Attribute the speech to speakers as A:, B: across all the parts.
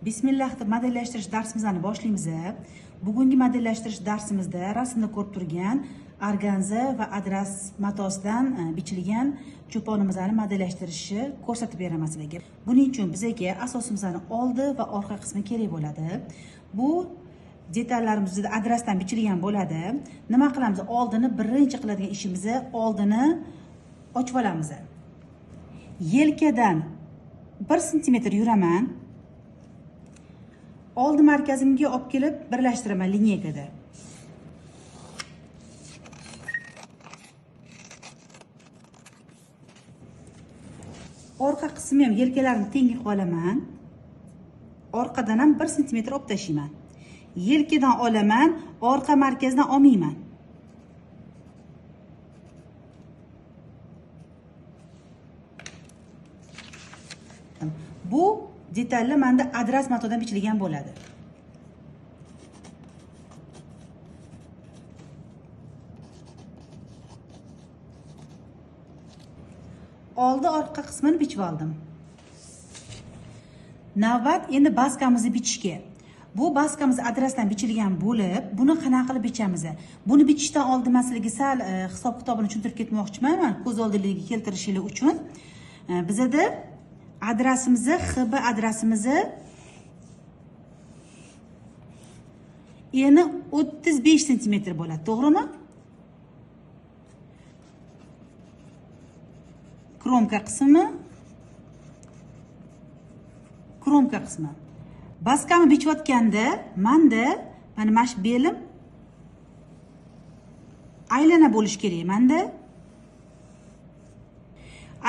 A: Bismillah deb modellashtirish darsimizni boshlaymiz. Bugungi modellashtirish darsimizda rasmda ko'rib turgan organza va adras matosidan bichilgan cho'ponimizni modellashtirishni ko'rsatib beraman sizlarga. Buning uchun bizga asosimizni oldi va orqa qismi kerak bo'ladi. Bu detallarimiz bizda adrasdan bichilgan bo'ladi. Nima qilamiz? Oldini birinchi qiladigan ishimiz oldini ochib olamiz. Yelkadan 1 sm yuraman. Oldi markazimga olib kelib birlashtiraman lineykada. Orqa qismi ham yelkalarini teng qilib olaman. Orqadan ham 1 sm olib tashlayman. Yelkadan olaman, orqa markazdan olmayman. Bu detallar menda adras matodan bichilgan bo'ladi. Oldi orqa qismini bichib oldim. Navbat endi baskamizni bichishga. Bu baskamiz adrasdan bichilgan bo'lib, buni qanaqa qilib bichamiz? Buni bichishdan oldin men sizlarga sal hisob-kitobini tushuntirib ketmoqchiman, men ko'z oldingizga keltirishingiz uchun. Bizada adrasimizni, XB adrasimizni eni 35 sm bo'ladi, to'g'rimi? Kromka qismi, kromka qismi. Baskani bichayotganda menda mana shu belim aylana bo'lish kerak menda.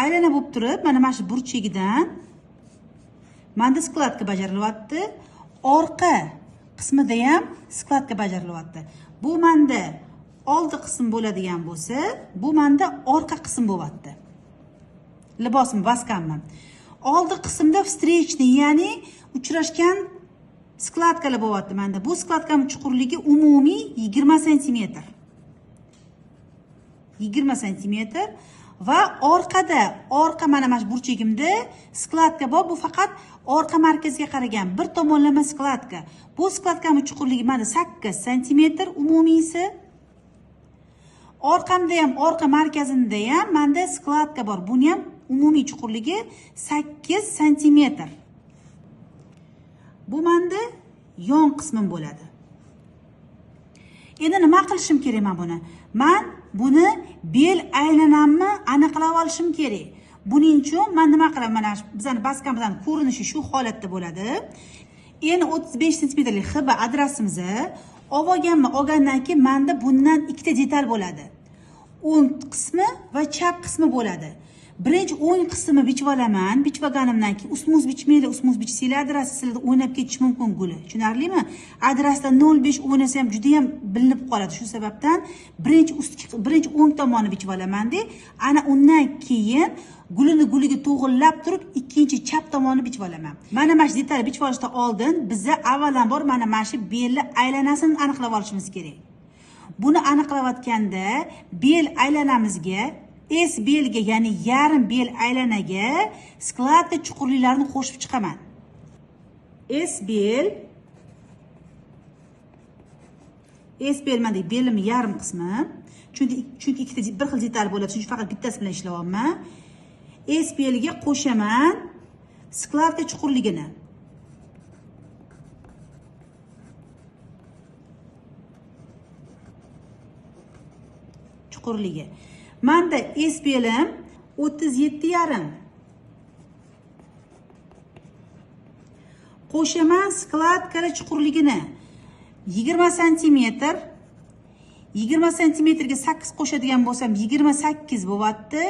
A: Aylana bo'lib turib, mana shu burchagidan menda skladka bajarilyapti. Orqa qismida ham skladka bajarilyapti. Bu menda oldi qism bo'ladigan bo'lsa, bu menda orqa qism bo'lyapti. Libosim, baskamni. Oldi qismda встречный, ya'ni uchrashgan skladkalar bo'lyapti menda. Bu skladkaning chuqurligi umumiy 20 sm. 20 sm va orqada, orqa mana shu burchagimda skladka bor. Bu faqat orqa markazga qaragan bir tomonlama skladka. Bu skladkaning chuqurligi menda 8 sm umumiysi. Orqamda ham, orqa markazimda ham menda skladka bor. Buni ham umumiy chuqurligi 8 sm. Bu menda yon qismim bo'ladi. Endi nima qilishim kerak men buni? Men buni bel aylanamni aniqlab olishim kerak. Buning uchun men nima qilaman? Mana bizning baskamizning ko'rinishi shu holatda bo'ladi. Endi 35 sm XB adrasimizni olganmi, olgandan keyin menda bundan ikkita detal bo'ladi. O'ng qismi va chap qismi bo'ladi. Birinchi o'ng qismini bichib olaman. Bichib olganimdan keyin ustma-ust bichmanglar, ustma-ust bichsanglar adrasi sizlarda o'ynab ketishi mumkin guli. Tushunarlimi? Adrasda 0.5 o'ynasa ham juda ham bilinib qoladi. Shu sababdan birinchi o'ng tomonni bichib olaman-da, ana undan keyin gulini guliga to'g'rilab turib ikkinchi chap tomonni bichib olaman. Mana shu detalni bichib olishdan oldin biza avvalambor mana shu belni aylanasini aniqlab olishimiz kerak. Buni aniqlayotganda bel aylanamizga S belga, ya'ni yarim bel aylanaga skladka chuqurliklarini qo'shib chiqaman. S bel, S bel mana belim yarim qismi. Chunki ikkita bir xil detal bo'ladi, shuning uchun faqat bittasi bilan ishlayapman. S belga qo'shaman skladka chuqurligini. Chuqurligi. Menda S belim 37,5. Qo'shaman skladkalar chuqurligini 20 sm. 20 sm ga 8 qo'shadigan bo'lsam 28 bo'lyapti.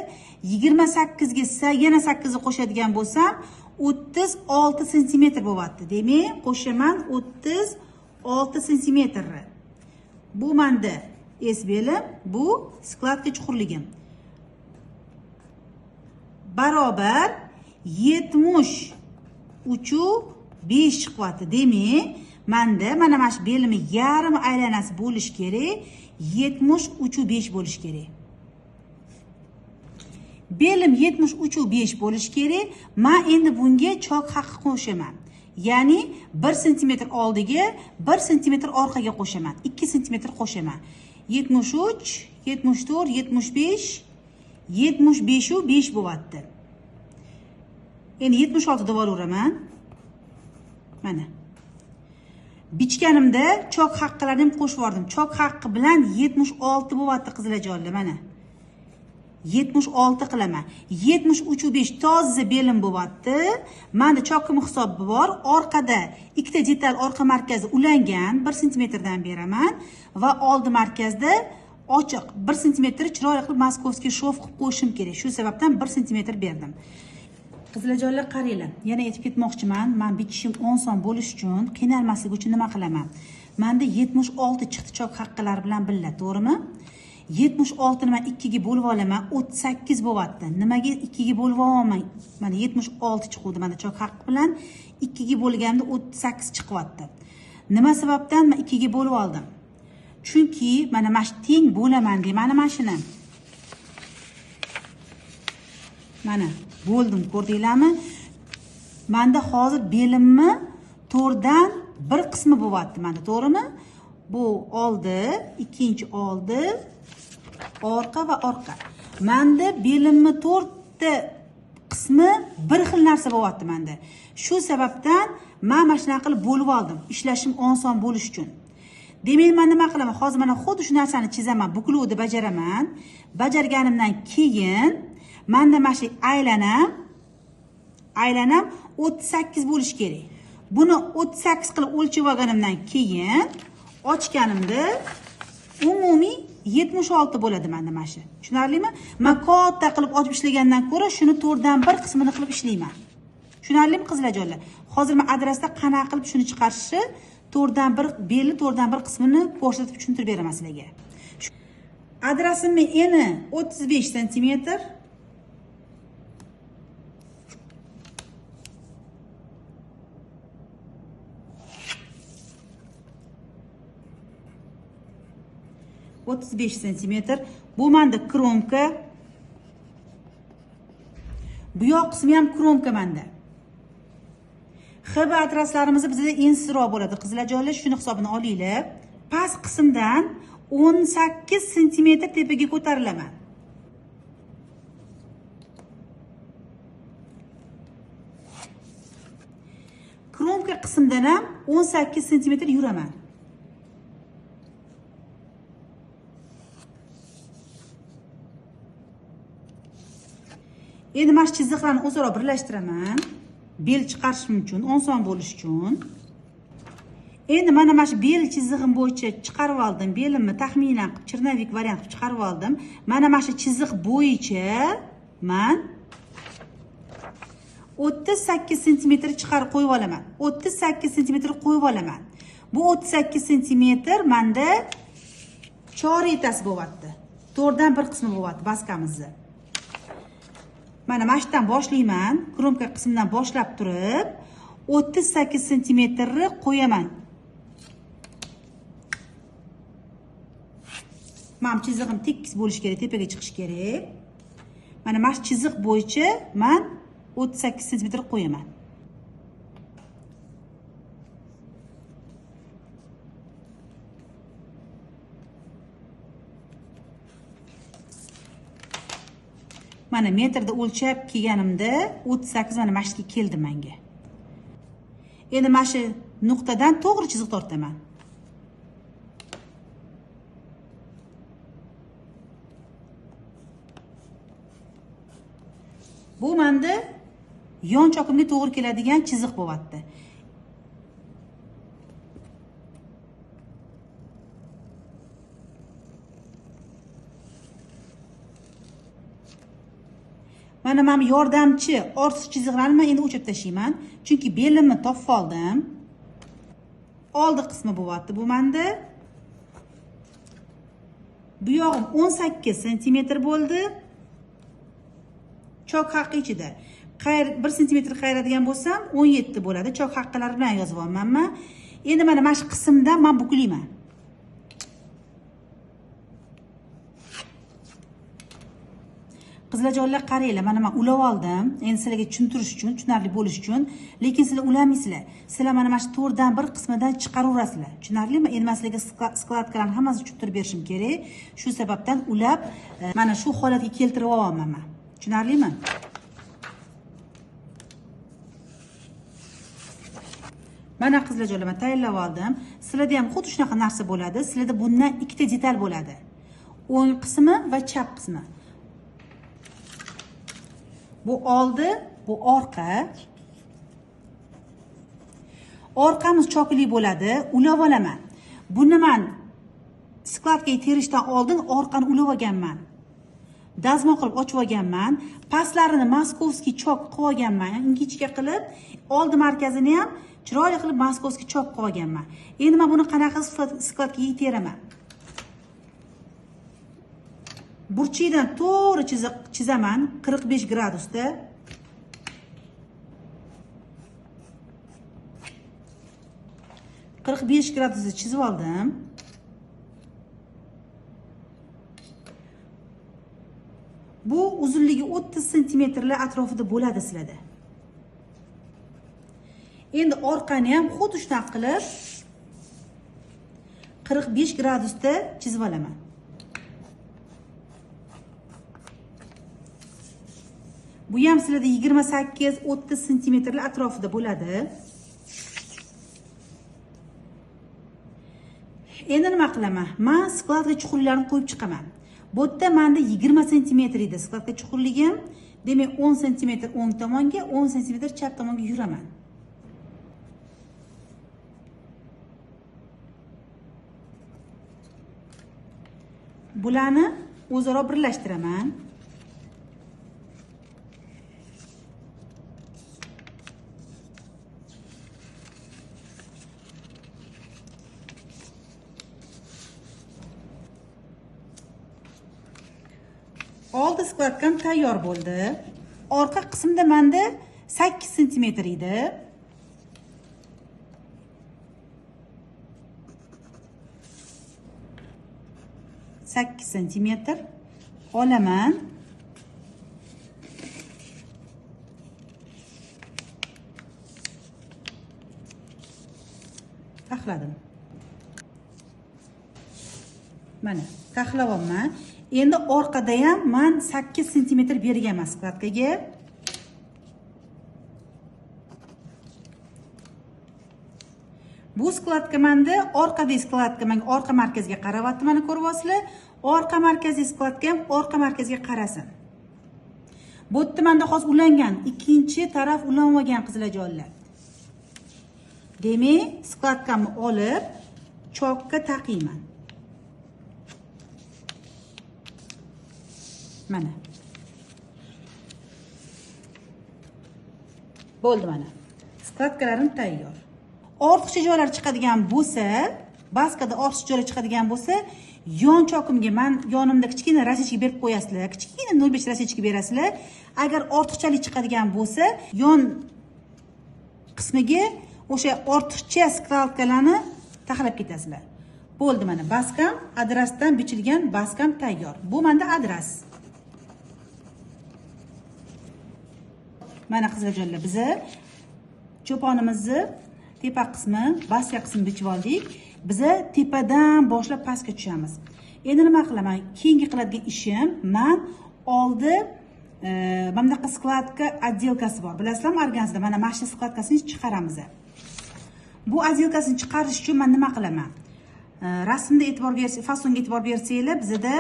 A: 28 ga yana 8 ni qo'shadigan bo'lsam 36 sm bo'lyapti. Demak, qo'shaman 36 sm. Bu menda S belim, bu skladka chuqurligim. Barobar 73,5 chiqyapti. Demak, menda mana shu belimni yarim aylanasi bo'lish kerak, 73,5 bo'lish kerak. Belim 73,5 bo'lish kerak. Men endi bunga chok haqqi qo'shaman. Ya'ni 1 sm oldiga, 1 sm orqaga qo'shaman. 2 sm qo'shaman. 73, 74, 75, 75 u 5 bo'lyapti. Endi 76 deb olaveraman. Mana. Bichganimda chok haqqilarini ham qo'shib yubordim. Chok haqqi bilan 76 bo'lyapti qizilajonlar, mana. 76 qilaman. 73 u 5 toza belim bo'lyapti. Menda chokim hisobi bor. Orqada ikkita detal orqa markazi ulangan, 1 sm dan beraman va oldi markazda ochiq 1 sm chiroyli qilib moskovskiy shov qilib qo'yishim kerak. Shu sababdan 1 sm berdim. Qizilajonlar qaranglar, yana aytib ketmoqchiman, men bichishim oson bo'lish uchun, qiynalmaslik uchun nima qilaman? Menda 76 chiqdi chok haqqilari bilan birga, to'g'rimi? 76 ni men 2 ga bo'lib olaman, 38 bo'lyapti. Nimaga 2 ga bo'lib olaman? Mana 76 chiqdi mana chok haqqi bilan 2 ga bo'lganda 38 chiqyapti. Nima sababdan men 2 ga bo'lib oldim? Chunki mana mana shu teng bo'laman deyman, mana shuni. Mana bo'ldim, ko'rdinglarmi? Menda hozir belimni 4dan 1 qismi bo'lyapti mana, to'g'rimi? Bu oldi, ikkinchi oldi, orqa va orqa. Menda belimni 4 ta qismi bir xil narsa bo'lyapti menda. Shu sababdan men mana shunaqa qilib bo'lib oldim, ishlashim oson bo'lish uchun. Demak, men nima qilaman? Hozir mana xuddi shu narsani chizaman, bukluvni bajaraman. Bajarganimdan keyin menda mana shu aylanam 38 bo'lishi kerak. Buni 38 qilib o'lchab olganimdan keyin ochganimda umumiy 76 bo'ladi menda mana shu. Tushunarlimi? Men katta qilib ochib ishlagandan ko'ra shuni 4dan 1 qismini qilib ishlayman. Tushunarlimi qizilajonlar? Hozir men adrasda qanaqa qilib shuni chiqarishni 4dan 1 belli 4dan 1 qismini ko'rsatib tushuntirib beraman sizlarga. Adrasimning eni 35 sm. Santimetr. Bu menda kromka. Bu yoq qismi ham kromka menda. HB atraslarimiz bizda ensizroq bo'ladi. Qizilajonlar, shuni hisobini olinglar. Past qismdan 18 sm tepaga ko'tarilaman. Kromka qismdan ham 18 sm yuraman. Endi mana shu chiziqlarni o'zaro birlashtiraman. Bel chiqarishim uchun, oson bo'lish uchun. Endi mana shu bel chizig'im bo'yicha chiqarib oldim. Belimni taxminan qilib, chirnavik variant qilib chiqarib oldim. Mana shu chiziq bo'yicha men 38 sm chiqarib qo'yib olaman. 38 sm qo'yib olaman. Bu 38 sm menda choretasi bo'lyapti. 4dan 1 qismi bo'lyapti baskamizni. Mana mashdan boshlayman, kromka qismidan boshlab turib 38 sm ni qo'yaman. Mana chizig'im tekis bo'lishi kerak, tepaga chiqishi kerak. Mana mana chiziq bo'yicha men 38 sm qo'yaman. Mana metrda o'lchab kelganimda 38 mana mashga keldi menga. Endi mana shu nuqtadan to'g'ri chiziq tortaman. Bu menda yon chokimga to'g'ri keladigan chiziq bo'lyapti. Mana men yordamchi ortiq chiziqlarni men endi o'chirib tashlayman, chunki belimni topib oldim. Oldi qismi bo'lyapti bu menda. Bu yog'im 18 sm bo'ldi. Chok haqqi ichida. 1 sm qayiradigan bo'lsam 17 bo'ladi. Chok haqqilari bilan yozib olmanman men. Endi mana shu qismdan men buklayman. Qizlarjonlar qaranglar, mana men ulab oldim. Endi sizlarga tushuntirish uchun, tushunarli bo'lish uchun, lekin sizlar ulamaysizlar. Sizlar mana shu 4dan 1 qismidan chiqaraverasizlar. Tushunarlimi? Endi men sizlarga skladkalarni hammasini tushuntirib berishim kerak. Shu sababdan ulab mana shu holatga keltirib olaman men. Tushunarlimi? Mana qizlarjonlar, men tayyorlab oldim. Sizlarda ham xuddi shunaqa narsa bo'ladi. Sizlarda bundan ikkita detal bo'ladi. O'ng qismi va chap qismi. Bu oldi, bu orqa. Orqamiz chokli bo'ladi, ulab olaman. Buni men skladkaga terishdan oldin orqani ulab olganman. Dazmol qilib ochib olganman. Pastlarini moskovskiy chok qilib olganman, ingichka qilib, oldi markazini ham chiroyli qilib moskovskiy chok qilib olganman. Endi men buni qanaqa skladkaga teraman? Burchakdan to'g'ri chiziq chizaman 45 gradusda. Gradusda chizib oldim. Bu uzunligi 30 santimetrlar atrofida bo'ladi sizlarda. Endi orqani ham xuddi shunaqa qilib 45 gradusda chizib olaman. Bu ham sizlarda 28-30 santimetrlar atrofida bo'ladi. Endi nima qilaman? Men skladka chuqurliklarini qo'yib chiqaman. Bu yerda menda 20 santimetr edi skladka chuqurligim. Demak 10 santimetr o'ng tomonga, 10 santimetr chap tomonga yuraman. Bularni o'zaro birlashtiraman. Oldi skladkam tayyor bo'ldi. Orqa qismda menda 8 santimetr edi. Santimetr olaman. Taxladim. Mana taxlayapman. Endi orqada ham men 8 santimetr berganman skladkaga. Bu skladka menda orqadagi skladka menga orqa markazga qarayapti, mana ko'ryapsizlar. Orqa markaziy skladka ham orqa markazga qarasin. Bu yerda menda hozir ulangan, ikkinchi taraf ulanmagan qizlarjonlar. Demak, skladkamni olib chokka taqiyman. Mana. Bo'ldi mana. Skladkalarim tayyor. Ortiqcha joylar chiqadigan bo'lsa, baskada ortiqcha joylar chiqadigan bo'lsa, yon chokimga men yonimda kichkina rasechka berib qo'yasizlar. Kichkina 0.5 rasechka berasizlar. Agar ortiqchalik chiqadigan bo'lsa, yon qismiga o'sha ortiqcha skladkalarni taxlab ketasizlar. Bo'ldi mana baskam, adrasdan bichilgan baskam tayyor. Bu menda adras. Mana qizlarjonlar, biza cho'ponimizni tepa qismi, baska qismini bichib oldik. Biza tepadan boshlab pastga tushamiz. Endi nima qilaman? Keyingi qiladigan ishim, men oldi mana bunaqa skladka отделкasi bor. Bilasizlarmi, organzada mana mana shu skladkasini chiqaramiz. Bu отделкasini chiqarish uchun men nima qilaman? Rasmda e'tibor bersangiz, fasonga e'tibor bersanglar, bizda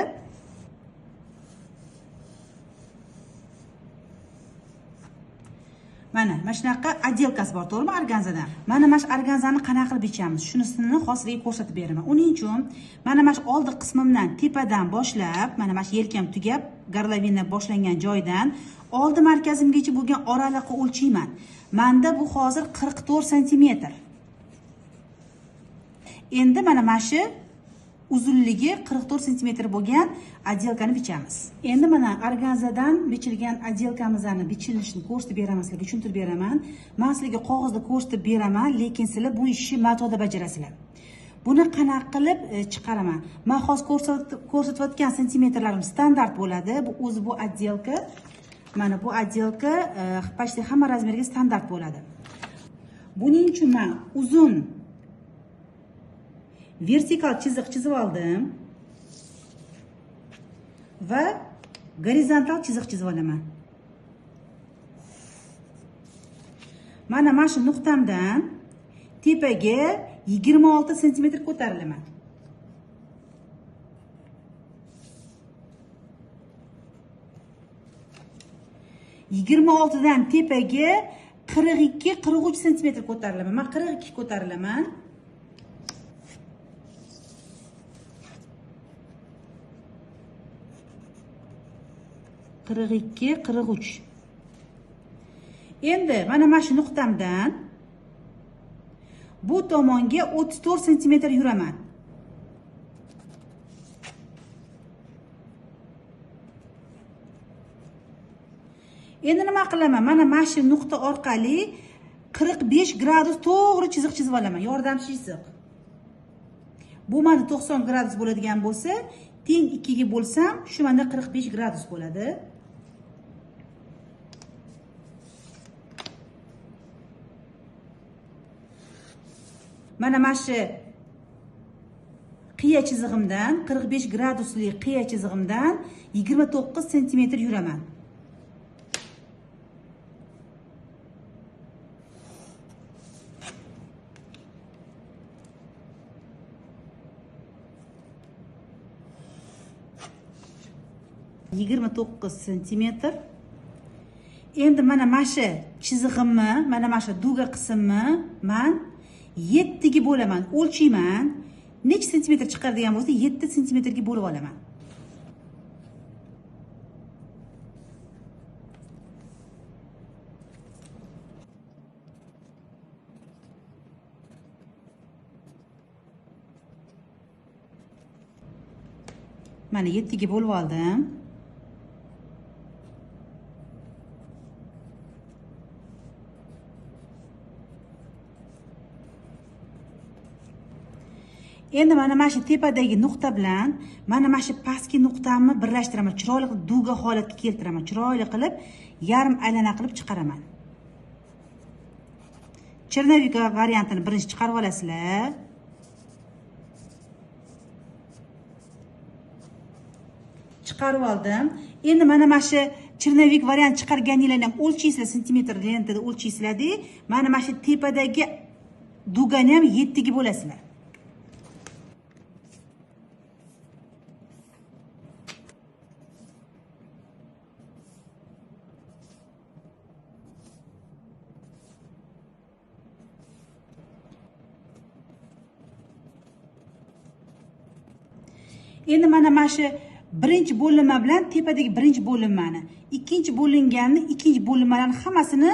A: mana shunaqa отделкasi bor, to'g'rimi, organzadan. Mana shu organzani qanaqa qilib bichamiz? Shunisini hozir sizlarga ko'rsatib beraman. Uning uchun mana shu oldi qismimdan tepadan boshlab, mana shu yelkam tugab, gorlovina boshlangan joydan oldi markazimgacha bo'lgan oraliqni o'lchayman. Menda bu hozir 44 santimetr. Endi mana shu uzunligi 44 santimetr bo'lgan отделкani bichamiz. Endi mana organzadan bichilgan отделkamizni bichilishini ko'rsatib beraman, sizlarga tushuntirib beraman. Men sizlarga qog'ozda ko'rsatib beraman, lekin sizlar bu ishni matoda bajarasizlar. Buni qanaqa qilib chiqaraman? Men hozir ko'rsatayotgan santimetrlarim standart bo'ladi. Bu o'zi bu отделка. Mana bu отделка почти hamma razmerga standart bo'ladi. Buning uchun men uzun vertikal chiziq chizib oldim va gorizontal chiziq chizib olaman. Mana shu nuqtamdan tepaga 26 santimetr ko'tarilaman. 26 dan tepaga 42-43 santimetr ko'tarilaman. Men 42 ko'tarilaman. 42-43. Endi mana shu nuqtamdan bu tomonga 34 santimetr yuraman. Endi nima qilaman? Mana shu nuqta orqali 45 gradus to'g'ri chiziq chizib olaman, yordamchi chiziq. Bu mana 90 gradus bo'ladigan bo'lsa, teng 2 ga bo'lsam, shu mana 45 gradus bo'ladi. Mana shu qiya chizig'imdan 45 gradusli qiya chizig'imdan 29 santimetr yuraman. ...29 santimetr. Endi mana shu chizig'imni, mana shu duga qismini men 7 ga bo'laman, o'lchayman. Necha santimetr chiqaradigan bo'lsa, 7 santimetrga bo'lib olaman. Mana 7 ga bo'lib oldim. Endi mana shu tepadagi nuqta bilan mana shu pastki nuqtamni birlashtiraman. Chiroyli qilib duga holatga keltiraman. Chiroyli qilib yarim aylana qilib chiqaraman. Chernovika variantini birinchi chiqarib olasizlar. Chiqarib oldim. Endi mana shu chernovik variant chiqarganinglarni ham o'lchaysizlar, santimetr lentada o'lchaysizlar-da. Mana shu tepadagi dugani ham 7 ga bo'lasizlar. Endi mana shu birinchi bo'linma bilan tepadagi birinchi bo'linmani, ikkinchi bo'linganni, ikkinchi bo'linmalarni hammasini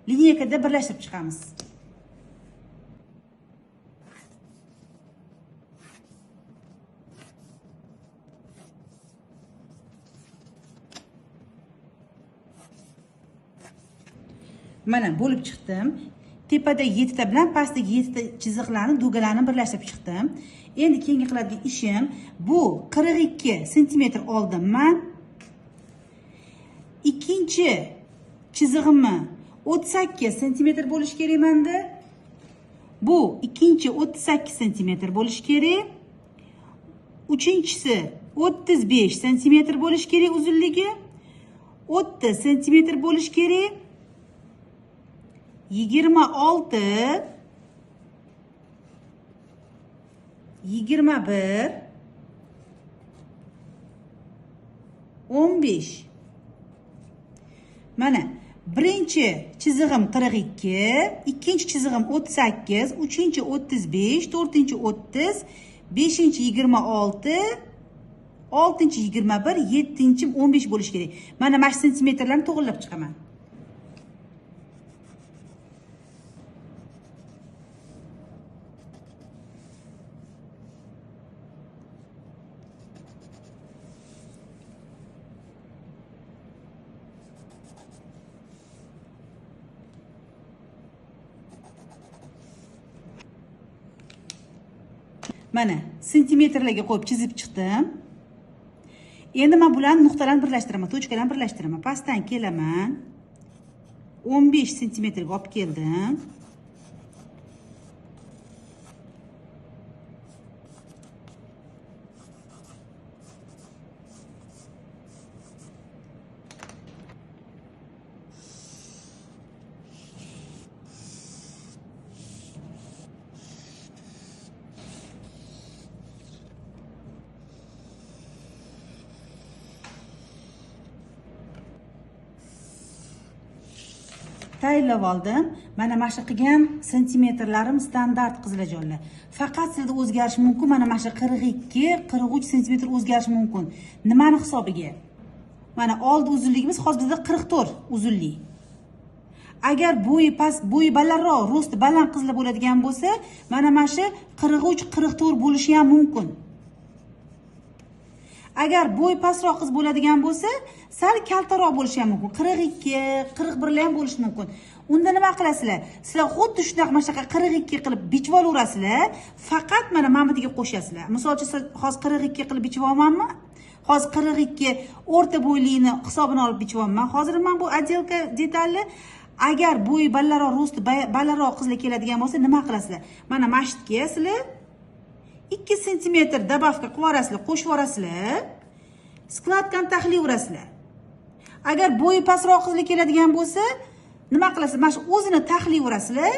A: lineykada birlashtirib chiqamiz. Mana bo'lib chiqdim. Tepada 7 ta bilan pastdagi 7 ta chiziqlarni, dugalarni birlashtirib chiqdim. Endi keyingi qiladigan ishim bu 42 santimetr oldim men. Ikkinchi chizig'imni 38 santimetr bo'lishi kerak menda. Bu ikkinchi 38 santimetr bo'lishi kerak. Uchinchisi 35 santimetr bo'lishi kerak uzunligi. 30 santimetr bo'lishi kerak. 26 21 15. Mana birinchi chizig'im 42, ikkinchi chizig'im 38, uchinchi 35, to'rtinchi 30, beshinchi 26, oltinchi 21, yettinchi 15 bo'lishi kerak. Mana mana shu santimetrlarni to'g'rilab chiqaman. Mana sentimetrlarga qo'yib chizib chiqdim. Endi men bularni nuqtalarni birlashtiraman, точка larni birlashtiraman. Pastdan kelaman. 15 sentimetrga olib keldim. Tayyorlab oldim. Mana shu qilgan sentimetrlarim standart qizlarjonlar. Faqat sizda o'zgarishi mumkin. Mana shu 42, 43 sentimetr o'zgarishi mumkin. Nimani hisobiga? Mana oldi uzunligimiz hozir bizda 44 uzunlik. Agar bo'yi past, bo'yi balandroq, rosti baland qizlar bo'ladigan bo'lsa, mana shu 43, 44 bo'lishi ham mumkin. Agar bo'y pastroq qiz bo'ladigan bo'lsa, sal kaltaroq bo'lishi ham mumkin. 42, 41 ham bo'lishi mumkin. Unda nima qilasizlar? Sizlar xuddi shunaqa mana shunaqa 42 qilib bichib olaverasizlar, faqat mana mamatiga qo'shasizlar. Misol uchun hozir 42 qilib bichib olmanmi? Hozir 42 o'rta bo'ylikni hisobini olib bichib olman. Hozir men bu отделка detalni agar bo'yi balandroq, rosti balandroq qizlar keladigan bo'lsa, nima qilasizlar? Mana masjidga sizlar 2 sentimetr добавка qilib yuborasizlar, qo'shib yuborasizlar. Skladkani taxlayverasizlar. Agar bo'yi pastroq qizlar keladigan bo'lsa, nima qilasizlar? Mana shu o'zini taxlayverasizlar.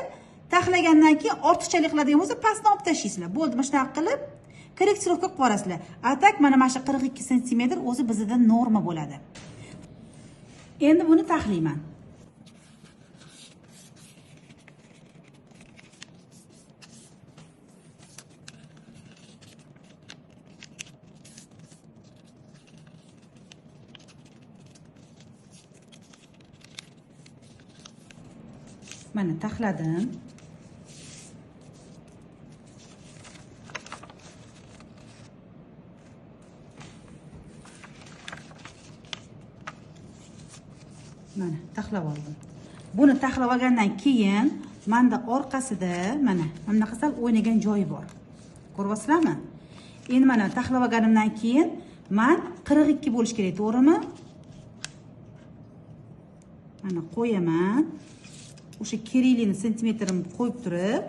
A: Taxlagandan keyin ortiqchalik qiladigan bo'lsa, pastni olib tashlaysizlar. Bo'ldi, mana shunaqa qilib korrektirovka qilib yuborasizlar. A tak mana shu 42 sentimetr o'zi bizda norma bo'ladi. Endi buni taxlayman. Mana taxladim. Mana taxlab oldim. Buni taxlab olgandan keyin menda orqasida mana bunaqa sal o'ynagan joyi bor. Ko'ryapsizlarmi? Endi mana taxlab olganimdan keyin men 42 bo'lish kerak, to'g'rimi? Mana qo'yaman. O'sha kerakli sentimetrimni qo'yib turib,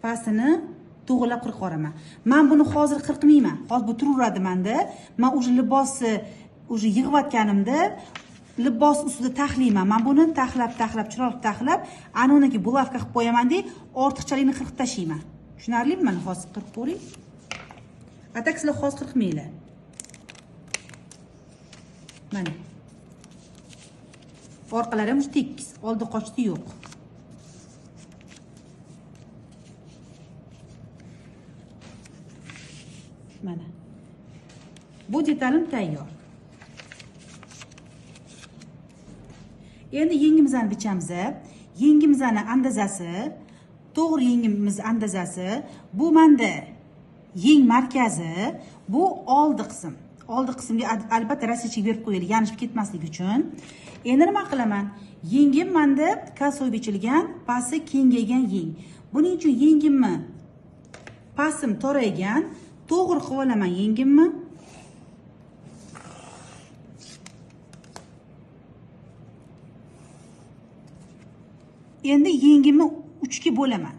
A: pastini to'g'rilab qirqib yuboraman. Men buni hozir qirqmayman. Hozir bu turaveradi menda. Men o'sha libosni o'sha yig'ayotganimda libos ustida taxlayman. Men buni taxlab, taxlab, chiroyli taxlab, ana uniki bulavka qilib qo'yaman-da, ortiqchalikni qirqib tashlayman. Tushunarlimi? Mana hozir qirqib ko'ring. Atak sizlar hozir qirqmanglar. Mana orqalari ham tekis, oldi qochdi yo'q. Mana bu detalim tayyor. Endi yengimizni bichamiz. Yengimizni andazasi, to'g'ri yengimiz andazasi, bu menda yeng markazi, bu oldi qism. Oldi qismga albatta rassichik berib qo'yaylik, yanishib ketmasligi uchun. Endi nima qilaman? Yengim menda kasoy bichilgan, pasti kengaygan yeng. Buning uchun yengimni pastim toraygan, to'g'ri qilib olaman yengimni. Endi yengimni 3 ga bo'laman.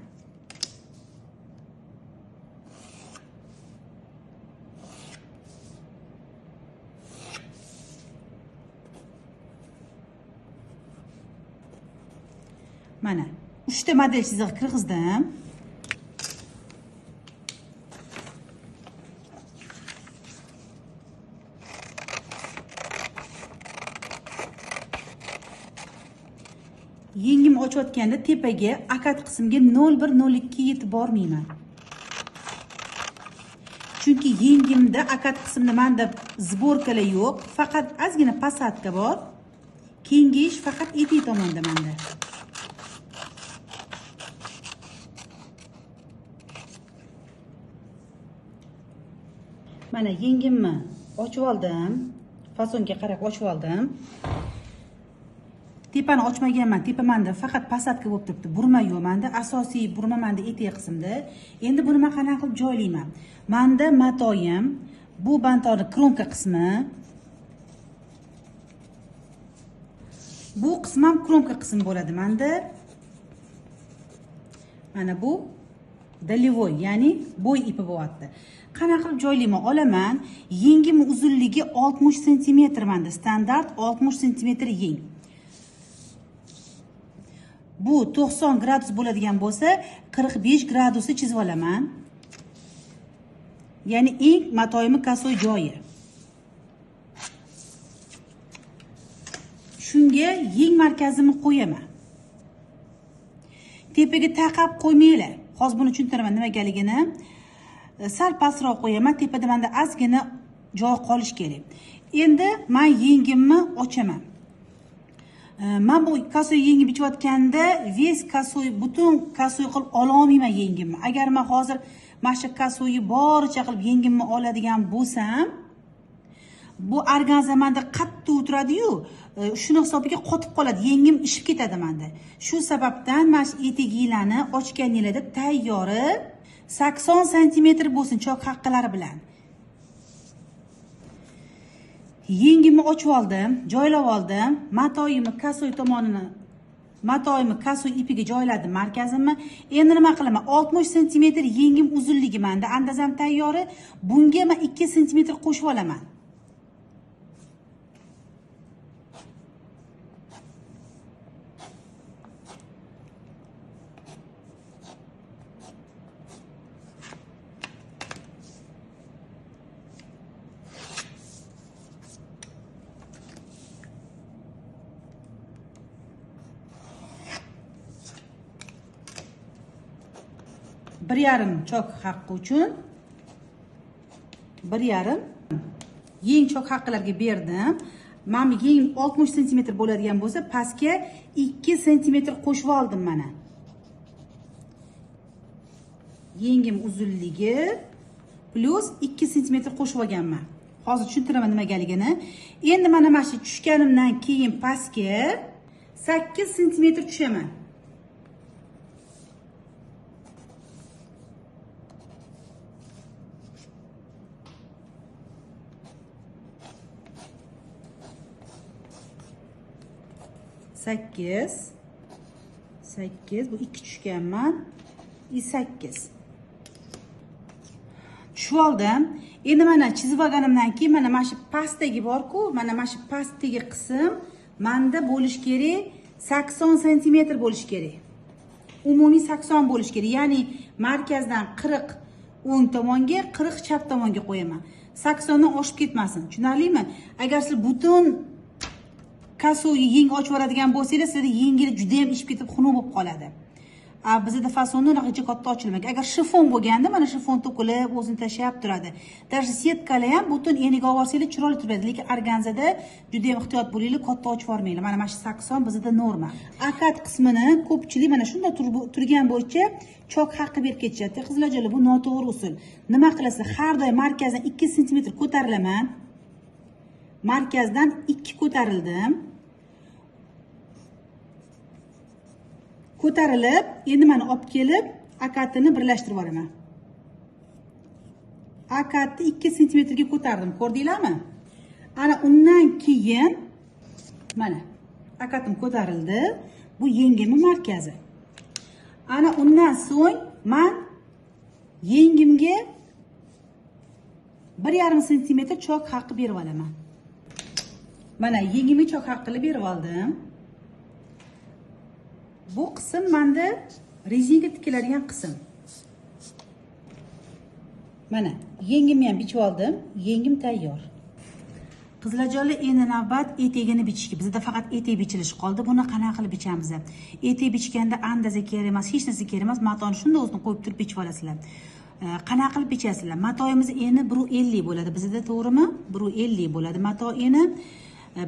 A: Mana 3 ta model chizig'i kirgizdim. Yengim ochayotganda tepaga akat qismga 0,1-0,2 yetib bormayman. Chunki yengimda akat qismida menda zborkalar yo'q, faqat ozgina posadka bor. Kengayish faqat etik tomonda menda. Mana yengimni ochib oldim. Fasonga qarab ochib oldim. Tepani ochmaganman, tepa menda faqat posadka bo'lib turibdi, burma yo'q menda, asosiy burma menda etak qismida. Endi buni men qanaqa qilib joylayman? Menda matoyim, bu bantoni kromka qismi, bu qism ham kromka qismi bo'ladi menda. Mana bu долевой, ya'ni bo'y ipi bo'lyapti. Qanaqa qilib joylayman? Olaman. Yengim uzunligi 60 sm menda, standart 60 sm yeng. Bu 90 gradus bo'ladigan bo'lsa, 45 gradusni chizib olaman. Ya'ni eng matoyimni kasoy joyi. Shunga yeng markazimni qo'yaman. Tepaga taqab qo'ymanglar. Hozir buni tushuntiraman nimagaligini. Sal pastroq qo'yaman, tepada menda ozgina joy qolish kerak. Endi men yengimni ochaman. Men bu kasoy yengi bichayotganda ves kasoy, butun kasoy qilib ola olmayman yengimni. Agar men hozir mana shu kasoyni boricha qilib yengimni oladigan bo'lsam, bu organza menda qattiq o'tiradi-yu, shuni hisobiga qotib qoladi, yengim ishib ketadi menda. Shu sababdan mana shu eteginglarni ochganinglarda tayyori 80 sm bo'lsin chok haqqilari bilan. Yengimni ochib oldim, joylab oldim. Matoyimni kasoy tomonini, matoyimni kasoy ipiga joyladim markazimni. Endi nima qilaman? 60 sm yengim uzunligi menda, andazam tayyori. Bunga men 2 sm qo'shib olaman. Bir yarim chok haqqi uchun bir yarim yeng chok haqqilarga berdim. Mana bu yeng 60 sm bo'ladigan bo'lsa, pastga 2 sm qo'shib oldim mana. Yengim uzunligi plus 2 sm qo'shib olganman. Hozir tushuntiraman nimagaligini. Endi mana shu tushganimdan keyin pastga 8 sm tushaman. 8, bu 2 tushganman. 8. Tushib oldim. Endi mana chizib olganimdan keyin mana shu pastdagi bor-ku, mana shu pastdagi qism menda bo'lish kerak 80 sm bo'lish kerak. Umumiy 80 bo'lish kerak. Ya'ni markazdan 40 o'ng tomonga, 40 chap tomonga qo'yaman. 80 dan oshib ketmasin. Tushunarlimi? Agar siz butun kasoyni yeng ochib yuboradigan bo'lsangiz, sizda yengil juda ham ishib ketib xunuk bo'lib qoladi. Bizda fasonni unaqa katta ochilmagan. Agar shifon bo'lganda, mana shifon to'kilib, o'zini tashlab turadi. Даже setkalar ham butun eniga olib olsangiz chiroyli turadi, lekin organzada juda ham ehtiyot bo'linglar, katta ochib yubormanglar. Mana shu 80 bizda norma. Akat qismini ko'pchilik mana shunda turgan bo'yicha chok haqqi berib ketishadi. Qizlarjonlar, bu noto'g'ri usul. Nima qilasiz? Har doim markazdan 2 sm ko'tarilaman. Markazdan 2 ko'tarildim. Ko'tarilib, endi mana olib kelib akatini birlashtirib yuboraman. Akatni 2 sm ga ko'tardim, ko'rdinglarmi? Ana undan keyin mana akatim ko'tarildi. Bu yengimning markazi. Ana undan so'ng men yengimga 1,5 sm chok haqqi berib olaman. Mana yengimga chok haqqini berib oldim. Bu qism menda rezinka tikiladigan qism. Mana yengimni ham bichib oldim, yengim tayyor. Qizlarjonlar, endi navbat etegini bichishga. Bizda faqat etek bichilishi qoldi. Buni qanaqa qilib bichamiz? Etek bichganda andaza kerak emas, hech narsa kerak emas. Matoni shunda o'zini qo'yib turib bichib olasizlar. Qanaqa qilib bichasizlar? Matoyimiz eni 1.50 bo'ladi bizda, to'g'rimi? 1.50 bo'ladi mato eni.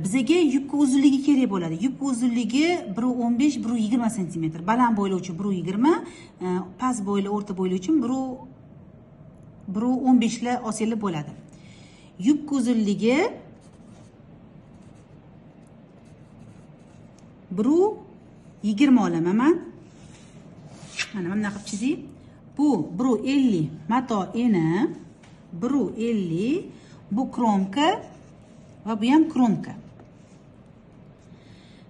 A: Bizga yubka uzunligi kerak bo'ladi. Yubka uzunligi 1.15, 1.20 sm. Baland bo'yli uchun 1.20, past bo'yli, o'rta bo'yli uchun 1.15 lar olsangiz bo'ladi. Yubka uzunligi 1,20 olaman man. Mana bunaqa qilib chizing. Bu 1,50 mato eni, 1,50 bu kromka va bu ham kromka.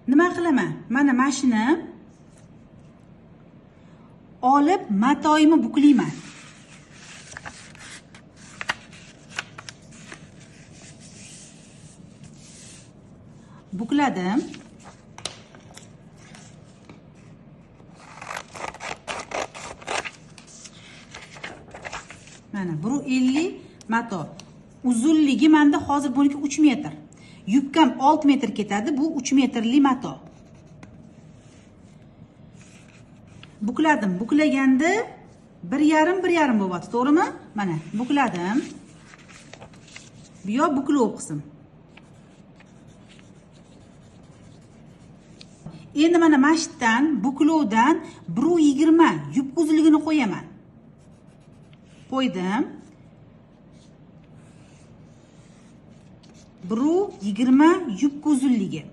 A: Nima qilaman? Mana mashini olib matoyimni buklayman. Bukladim. Mana 1,50 mato. Uzunligi menda hozir buniki 3 metr. Yubkam 6 metr ketadi, bu 3 metrli mato. Bukladim. Buklaganda 1,5 1,5 bo'lyapti, to'g'rimi? Mana bukladim. Bu yoq buklov qism. Endi mana mashitdan, buklovdan 1,20 yubka uzunligini qo'yaman. Qo'ydim. 1,20 yubka uzunligi.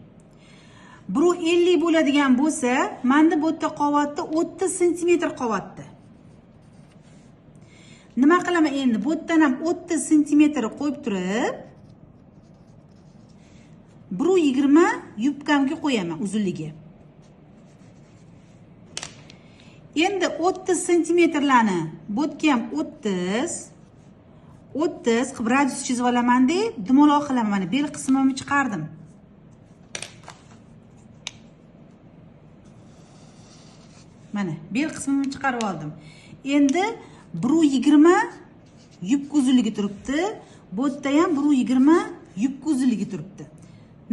A: 1,50 bo'ladigan bo'lsa, menda bu yerda qolyapti 30 sm qolyapti. Nima qilaman endi? Bu yerdan ham 30 sm qo'yib turib 1,20 yubkamga qo'yaman uzunligi. Endi 30 santimetrlarni bu yerga ham 30 qilib radius chizib olaman-da, dumaloq qilaman. Mana bel qismimni chiqardim. Mana bel qismimni chiqarib oldim. Endi 1,20 yubka uzunligi turibdi. Bu yerda ham 1,20 yubka uzunligi turibdi.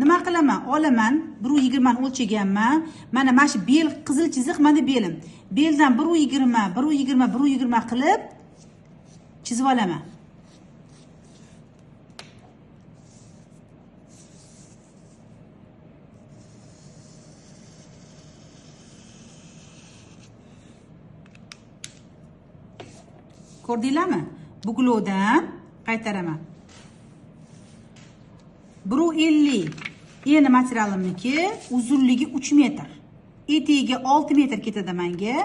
A: Nima qilaman? Olaman, 1,20 ni o'lchaganman. Mana mana shu bel qizil chiziq mana belim. Beldan 1,20, 1,20, 1,20 qilib chizib olaman. Ko'rdinglarmi? Buklovdan qaytaraman. 1,50 endi materialimniki uzunligi 3 metr. Etagiga 6 metr ketadi menga.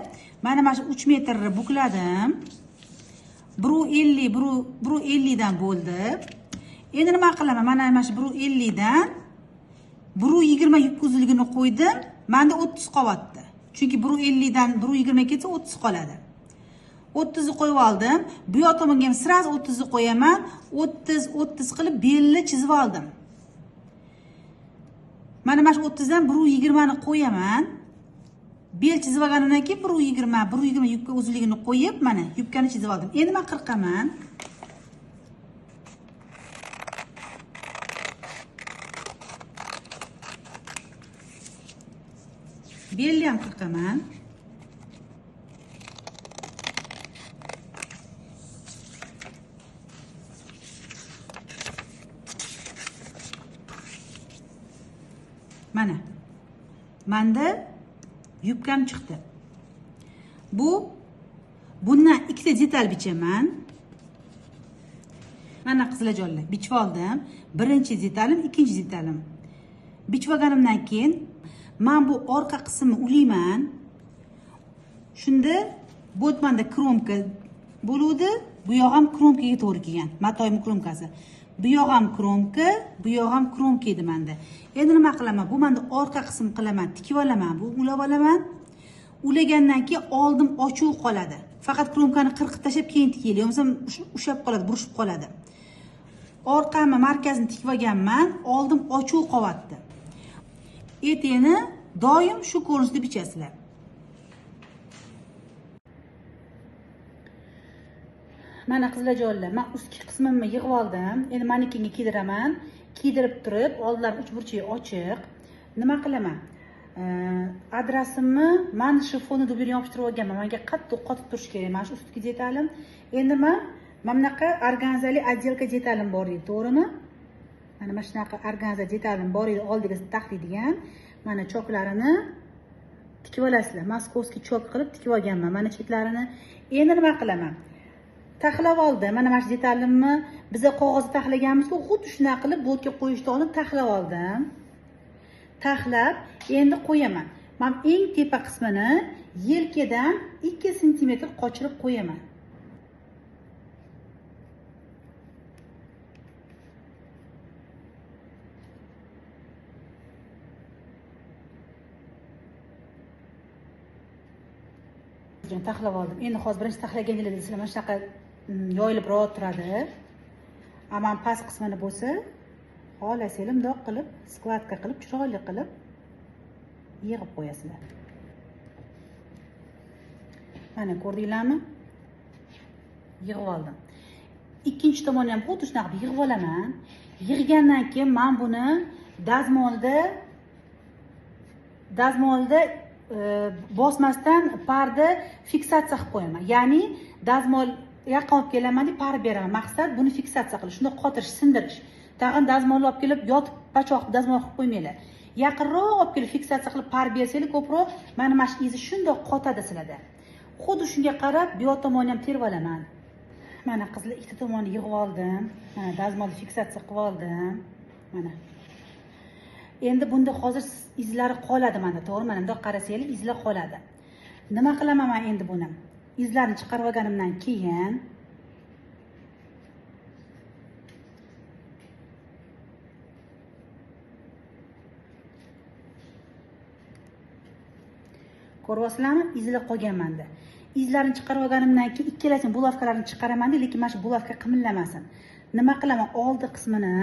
A: Mana mana shu 3 metrni bukladim. 1,50 1,50 dan bo'ldi. Endi nima qilaman? Mana mana shu 1,50 dan 1,20 yubka uzunligini qo'ydim. Menda 30 qolyapti. Chunki 1,50 dan 1,20 ketsa 30 qoladi. 30 ni qo'yib oldim. Bu yoq tomonga ham sraz 30 ni qo'yaman. 30 30 qilib belni chizib oldim. Mana mana shu 30 dan 1,20 ni qo'yaman. Bel chizib olganimdan keyin 1,20 1,20 yubka uzunligini qo'yib, mana yubkani chizib oldim. Endi men qirqaman. Belni ham qirqaman. Mana menda yubkam chiqdi. Bundan ikkita detal bichaman. Mana qizlarjonlar, bichib oldim. Birinchi detalim, ikkinchi detalim. Bichib olganimdan keyin men bu orqa qismini ulayman. Shunda bu menda kromka bo'luvdi. Bu yoq ham kromkaga to'g'ri kelgan. Matoyim kromkasi. Bu yoq ham kromka, bu yoq ham kromka edi menda. Endi nima qilaman? Bu menda orqa qism qilaman, tikib olaman, bu ulab olaman. Ulagandan keyin oldim ochuv qoladi. Faqat kromkani qirqib tashlab keyin tikaylik, bo'lmasam ushlab qoladi, burishib qoladi. Orqamni markazini tikib olganman, oldim ochuv qolyapti. Etakni doim shu ko'rinishda bichasizlar. Mana qizlarjonlar, men ustki qismimni yig'ib oldim. Endi manekenga kiydiraman. Kiydirib turib, oldilari uchburchak ochiq. Nima qilaman? Adresimni men shifonni dublerga yopishtirib olganman. Menga qattiq qotib turishi kerak mana shu ustki detalim. Endi men mana bunaqa organzali отделка detalim bor edi, to'g'rimi? Mana mana shunaqa organza detalim bor edi, oldiga taxlaydigan. Mana choklarini tikib olasizlar. Moskovskiy chok qilib tikib olganman mana chetlarini. Endi nima qilaman? Taxlab oldim. Mana mana shu detalimni biza qog'ozda taxlaganmiz-ku, xuddi shunaqa qilib botga qo'yishda olib taxlab oldim. Taxlab endi qo'yaman. Men eng tepa qismini yelkadan 2 sm qochirib qo'yaman. Taxlab oldim. Endi hozir birinchi taxlaganingizda sizlar mana shunaqa yoyilibroq turadi. Ammo past qismini bo'lsa, xohlasanglar bundoq qilib, skladka qilib, chiroyli qilib yig'ib qo'yasizlar. Mana ko'rdinglarmi? Yig'ib oldim. Ikkinchi tomonni ham xuddi shunaqa qilib yig'ib olaman. Yig'gandan keyin men buni dazmolda bosmasdan parda fiksatsiya qilib qo'yaman. Ya'ni dazmol yaqin olib kelaman deb par beraman. Maqsad buni fiksatsiya qilish, shuni qotirish, sindirish. Tag'in dazmolni olib kelib yotib pachoq dazmol qilib qo'ymanglar. Yaqinroq olib kelib fiksatsiya qilib par bersanglar ko'proq mana shu izi shundoq qotadi sizlarda. Xuddi shunga qarab bu yoq tomonni ham terib olaman. Mana qizlar ikkita tomonni yig'ib oldim. Mana dazmolni fiksatsiya qilib oldim. Mana. Endi bunda hozir izlari qoladi mana, to'g'ri? Mana bundoq qarasanglar izlar qoladi. Nima qilaman men endi buni? Izlarni chiqarib olganimdan keyin ko'ryapsizlarmi? Izlar qolgan menda. Izlarni chiqarib olganimdan keyin ikkalasini bulavkalarni chiqaraman, lekin mana shu bulavka qimillamasin. Nima qilaman? Oldi qismini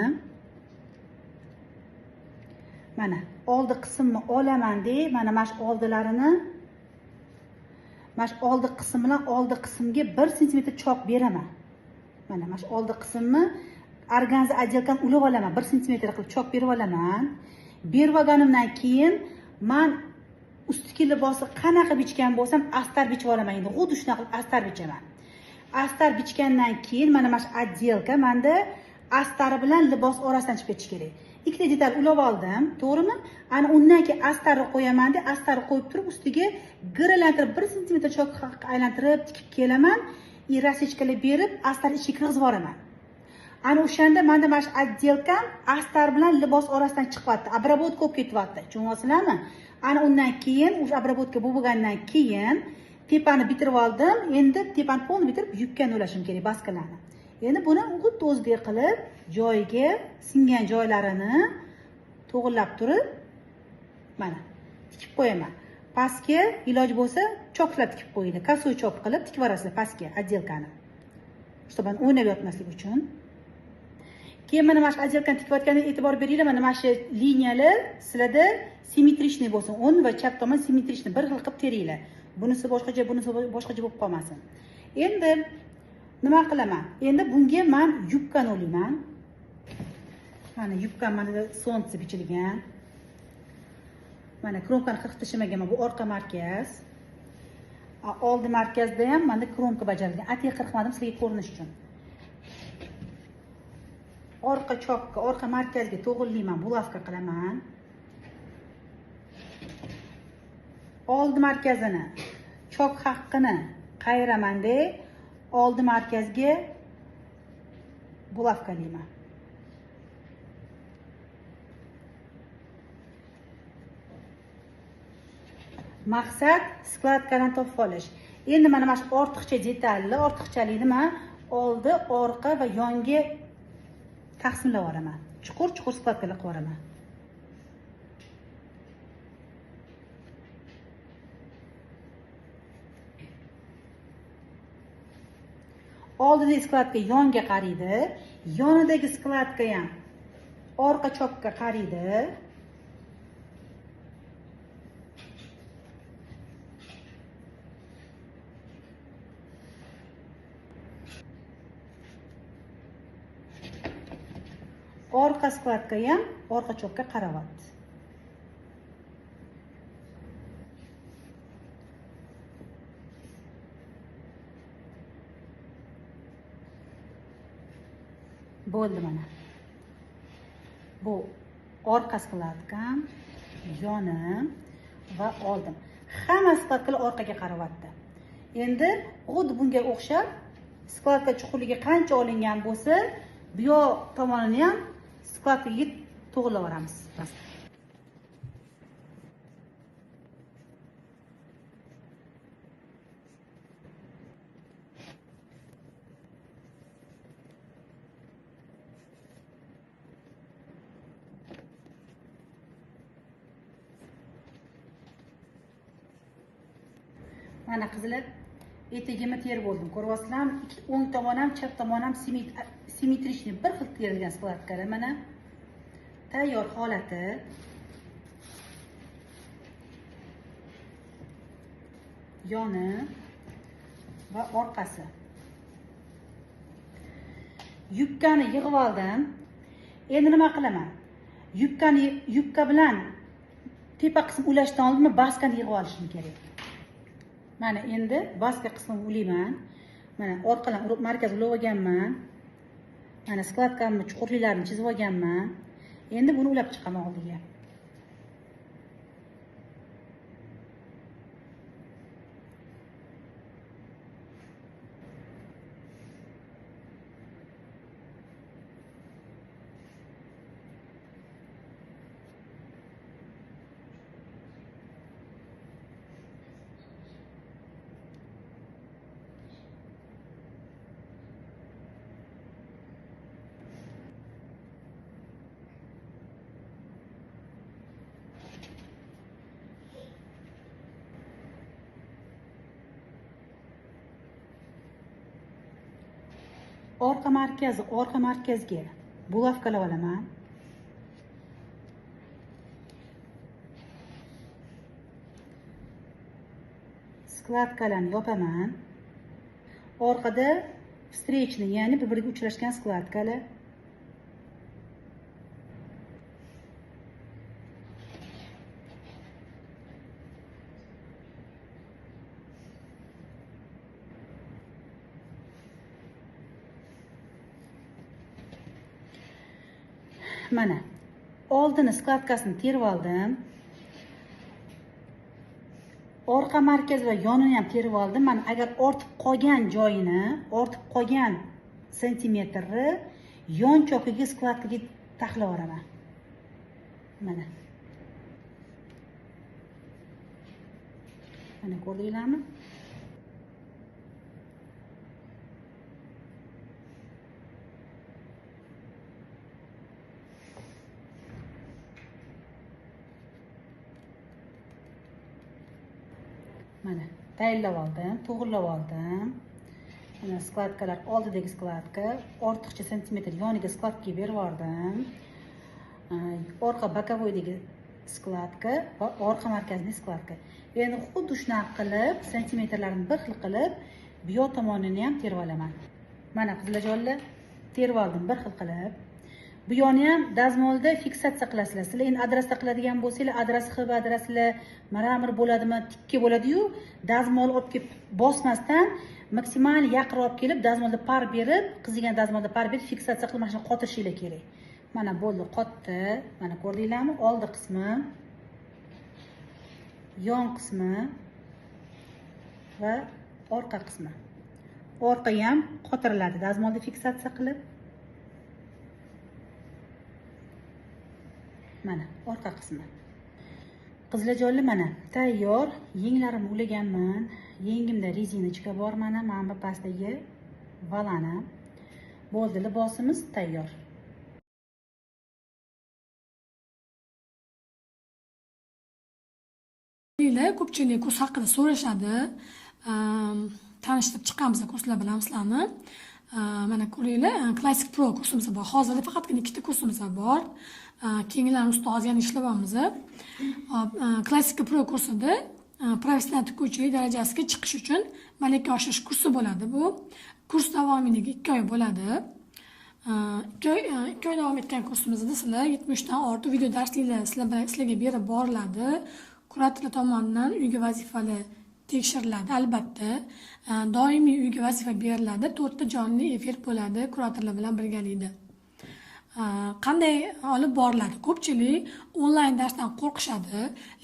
A: mana oldi qismni olaman-da, mana shu oldilarini mana shu oldi qism bilan oldi qismga 1 sm choq beraman. Mana shu oldi qismni organza отделкani ulab olaman, 1 sm qilib choq berib olaman. Berib olganimdan keyin men ustki libosni qanaqa bichgan bo'lsam astar bichib olaman. Endi xuddi shunaqa qilib astar bichaman. Astar bichgandan keyin mana shu отделка menda astari bilan libos orasidan chiqib ketishi kerak. Ikkita detal ulab oldim, to'g'rimi? Ana undan keyin astarni qo'yaman-da, astarni qo'yib turib ustiga giralantirib 1 sm choq aylantirib tikib kelaman, rasechkalar berib astar ichiga kirgizib yuboraman. Ana o'shanda menda mana shu отделкam astar bilan libos orasidan chiqyapti, обработка bo'lib ketyapti. Tushunyapsizlarmi? Ana undan keyin o'sha обработка bo'lgandan keyin tepani bitirib oldim. Endi tepani polni bitirib yubkani ulashim kerak, baskalarni. Endi buni xuddi o'zidek qilib joyiga singan joylarini to'g'rilab turib mana tikib qo'yaman. Pastga iloji bo'lsa choklab tikib qo'yinglar. Kosoy chok qilib tikib yuborasizlar pastga отделкani. Чтобы o'ynab yotmaslik uchun. Keyin mana shu отделкani tikayotganda e'tibor beringlar, mana shu liniyalar sizlarda simmetrichniy bo'lsin. O'ng va chap tomon simmetrichniy bir xil qilib teringlar. Bunisi boshqacha, bunisi boshqacha bo'lib qolmasin. Endi nima qilaman? Endi bunga men yubkani ulayman. Mana yubkam mana solnitsa bichilgan. Mana kromkani qirqib tashlamaganman. Bu orqa markaz. Oldi markazda ham mana kromka bajarilgan. Atay qirqmadim sizlarga ko'rinish uchun. Orqa chokka, orqa markazga to'g'rilayman, bulavka qilaman. Oldi markazini, chok haqqini qayiraman-da, oldi markazga bulavkalayman. Maqsad skladkadan topib olish. Endi mana shu ortiqcha detalni, ortiqchalikni men oldi, orqa va yonga taqsimlab yuboraman. Chuqur-chuqur skladkalar qilib yuboraman. Oldidagi skladka yonga qaraydi, yonidagi skladka ham orqa chokka qaraydi. Orqa skladka ham orqa chokka qarayapti. Bo'ldi mana. Bu orqa skladkam, yonim va oldim. Hamma skladkalar orqaga qarayapti. Endi xuddi bunga o'xshab skladka chuqurligi qancha olingan bo'lsa, bu yoq tomonini ham skladkaga to'g'rilab yuboramiz. Mana qizlar, etagimni terib oldim. Ko'ryapsizlarmi? O'ng tomon ham, chap tomon ham simmetrичный bir xil terilgan skladkalar mana. Tayyor holati. Yoni va orqasi. Yubkani yig'ib oldim. Endi nima qilaman? Yubkani yubka bilan tepa qism ulashdan oldin baskani yig'ib olishim kerak. Mana endi baska qismini ulayman. Mana orqadan urib markaz ulab olganman. Mana skladkamni chuqurliklarini chizib olganman. Endi buni ulab chiqaman oldiga. Orqa markazi, orqa markazga bulavkalab olaman. Skladkalarni yopaman. Orqada встречный, ya'ni bir-biriga uchrashgan skladkalar. Mana oldini skladkasini terib oldim. Orqa markaz va yonini ham terib oldim. Mana agar ortib qolgan joyini, ortib qolgan santimetrni yon chokiga skladkaga taxlab yuboraman. Mana. Mana ko'rdinglarmi? Mana tayinlab oldim, to'g'rilab oldim. Mana skladkalar oldidagi skladka, ortiqcha santimetr yoniga skladkaga berib yubordim. Orqa bokovoydagi skladka va orqa markazli skladka. Endi xuddi shunaqa qilib, santimetrlarni bir xil qilib, bu yoq tomonini ham terib olaman. Mana qizlarjonlar, terib oldim bir xil qilib. Bu yoni ham dazmolda fiksatsiya qilasizlar. Sizlar endi adrasda qiladigan bo'lsanglar, adras xib adraslar maramir bo'ladimi, tikka bo'ladi-yu, dazmol olib kelib bosmasdan maksimal yaqinroq olib kelib dazmolda par berib, qizigan dazmolda par berib fiksatsiya qilib mana shuni qotirishinglar kerak. Mana bo'ldi, qotdi. Mana ko'rdinglarmi? Oldi qismi, yon qismi va orqa qismi. Orqa ham qotiriladi dazmolda fiksatsiya qilib. Mana orqa qismi. Qizlarjonlar, mana tayyor. Yenglarimni ulaganman. Yengimda rezinochka bor, mana bu pastdagi valani. Bo'ldi, libosimiz tayyor.
B: Ko'pchilik kurs haqida so'rashadi. Tanishtirib chiqamiz kurslar bilan sizlarni. Mana ko'ringlar, Classic Pro kursimiz bor. Hozirda faqatgina ikkita kursimiz bor. Keyingilarni ustida hozir yana ishlayapmiz. Classic Pro kursida professional tikuvchilik darajasiga chiqish uchun malaka oshirish kursi bo'ladi bu. Kurs davomiyligi 2 oy bo'ladi. 2 oy davom etgan kursimizda sizlar 70 dan ortiq video darsliklar sizlarga berib boriladi. Kuratorlar tomonidan uyga vazifalar tekshiriladi albatta. Doimiy uyga vazifa beriladi. 4 ta jonli efir bo'ladi kuratorlar bilan birgalikda. Qanday olib boriladi? Ko'pchilik onlayn darsdan qo'rqishadi,